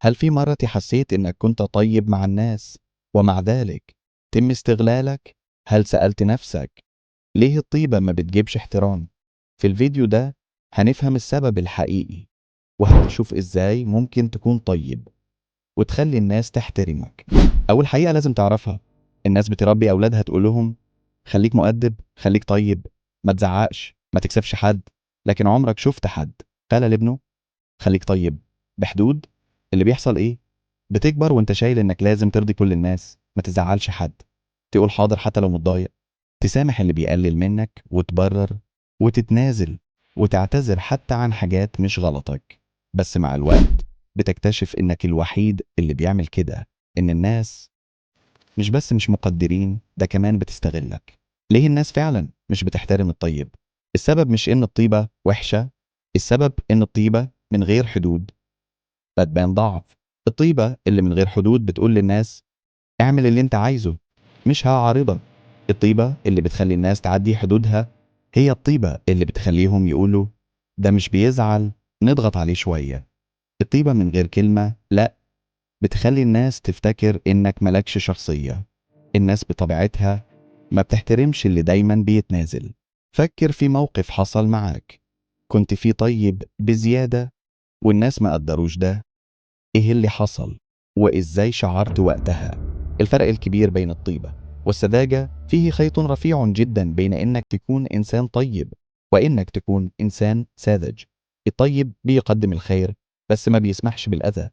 هل في مرة حسيت إنك كنت طيب مع الناس ومع ذلك تم استغلالك؟ هل سألت نفسك ليه الطيبة ما بتجيبش احترام؟ في الفيديو ده هنفهم السبب الحقيقي، وهنشوف إزاي ممكن تكون طيب وتخلي الناس تحترمك. أول حقيقة لازم تعرفها، الناس بتربي أولادها تقول لهم خليك مؤدب، خليك طيب، ما تزعقش، ما تكسفش حد. لكن عمرك شفت حد قال لابنه خليك طيب بحدود؟ اللي بيحصل ايه؟ بتكبر وانت شايل انك لازم ترضي كل الناس، ما تزعلش حد، تقول حاضر حتى لو متضايق، تسامح اللي بيقلل منك، وتبرر وتتنازل وتعتذر حتى عن حاجات مش غلطك. بس مع الوقت بتكتشف انك الوحيد اللي بيعمل كده، ان الناس مش بس مش مقدرين، ده كمان بتستغلك. ليه الناس فعلا مش بتحترم الطيب؟ السبب مش ان الطيبة وحشة، السبب ان الطيبة من غير حدود بتبان ضعف. الطيبة اللي من غير حدود بتقول للناس اعمل اللي انت عايزه، مش هعارضك. الطيبة اللي بتخلي الناس تعدي حدودها هي الطيبة اللي بتخليهم يقولوا ده مش بيزعل، نضغط عليه شوية. الطيبة من غير كلمة لا بتخلي الناس تفتكر انك ملكش شخصية. الناس بطبيعتها ما بتحترمش اللي دايما بيتنازل. فكر في موقف حصل معاك كنت فيه طيب بزيادة والناس ما قدروش ده، ايه اللي حصل وازاي شعرت وقتها؟ الفرق الكبير بين الطيبة والسذاجة فيه خيط رفيع جدا بين انك تكون انسان طيب وانك تكون انسان ساذج. الطيب بيقدم الخير بس ما بيسمحش بالأذى.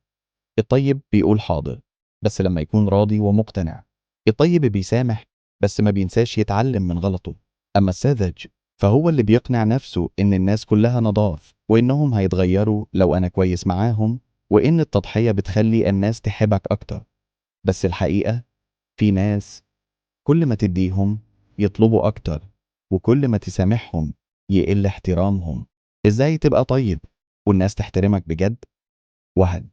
الطيب بيقول حاضر بس لما يكون راضي ومقتنع. الطيب بيسامح بس ما بينساش يتعلم من غلطه. أما الساذج فهو اللي بيقنع نفسه إن الناس كلها نضاف، وإنهم هيتغيروا لو أنا كويس معاهم، وإن التضحية بتخلي الناس تحبك أكتر. بس الحقيقة في ناس كل ما تديهم يطلبوا أكتر، وكل ما تسامحهم يقل احترامهم. إزاي تبقى طيب والناس تحترمك بجد؟ 1،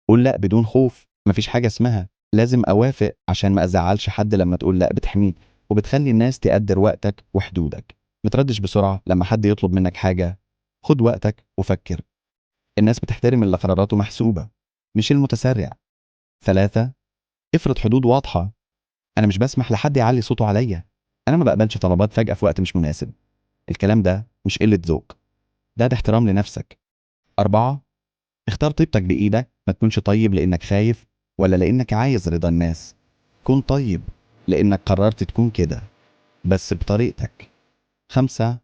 قول لأ بدون خوف. مفيش حاجة اسمها لازم أوافق عشان ما أزعلش حد. لما تقول لأ بتحميك وبتخلي الناس تقدر وقتك وحدودك. متردش بسرعة لما حد يطلب منك حاجة، خد وقتك وفكر. الناس بتحترم اللي قراراته محسوبة، مش المتسرع. 3، افرض حدود واضحة. أنا مش بسمح لحد يعلي صوته عليا، أنا ما بقبلش طلبات فجأة في وقت مش مناسب. الكلام ده مش قلة ذوق، ده احترام لنفسك. 4، اختار طيبتك بإيدك. ما تكونش طيب لأنك خايف ولا لأنك عايز رضا الناس. كن طيب لأنك قررت تكون كده، بس بطريقتك. 5،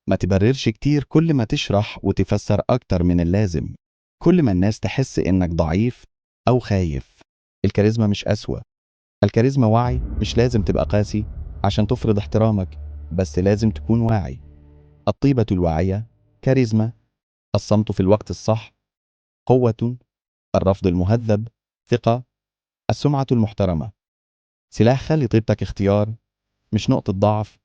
ما تبررش كتير. كل ما تشرح وتفسر أكتر من اللازم، كل ما الناس تحس إنك ضعيف أو خايف. الكاريزما مش قسوة، الكاريزما وعي. مش لازم تبقى قاسي عشان تفرض احترامك، بس لازم تكون واعي. الطيبة الواعية كاريزما، الصمت في الوقت الصح قوة، الرفض المهذب ثقة، السمعة المحترمة سلاح. خلي طيبتك اختيار مش نقطة ضعف.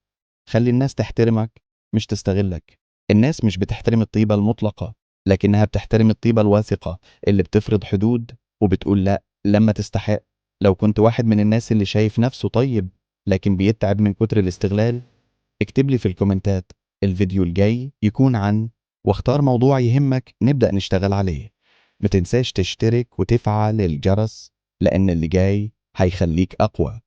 خلي الناس تحترمك مش تستغلك. الناس مش بتحترم الطيبة المطلقة، لكنها بتحترم الطيبة الواثقة اللي بتفرض حدود وبتقول لا لما تستحق. لو كنت واحد من الناس اللي شايف نفسه طيب لكن بيتعب من كتر الاستغلال، اكتب لي في الكومنتات الفيديو الجاي يكون عن، واختار موضوع يهمك نبدأ نشتغل عليه. متنساش تشترك وتفعل الجرس، لأن اللي جاي هيخليك أقوى.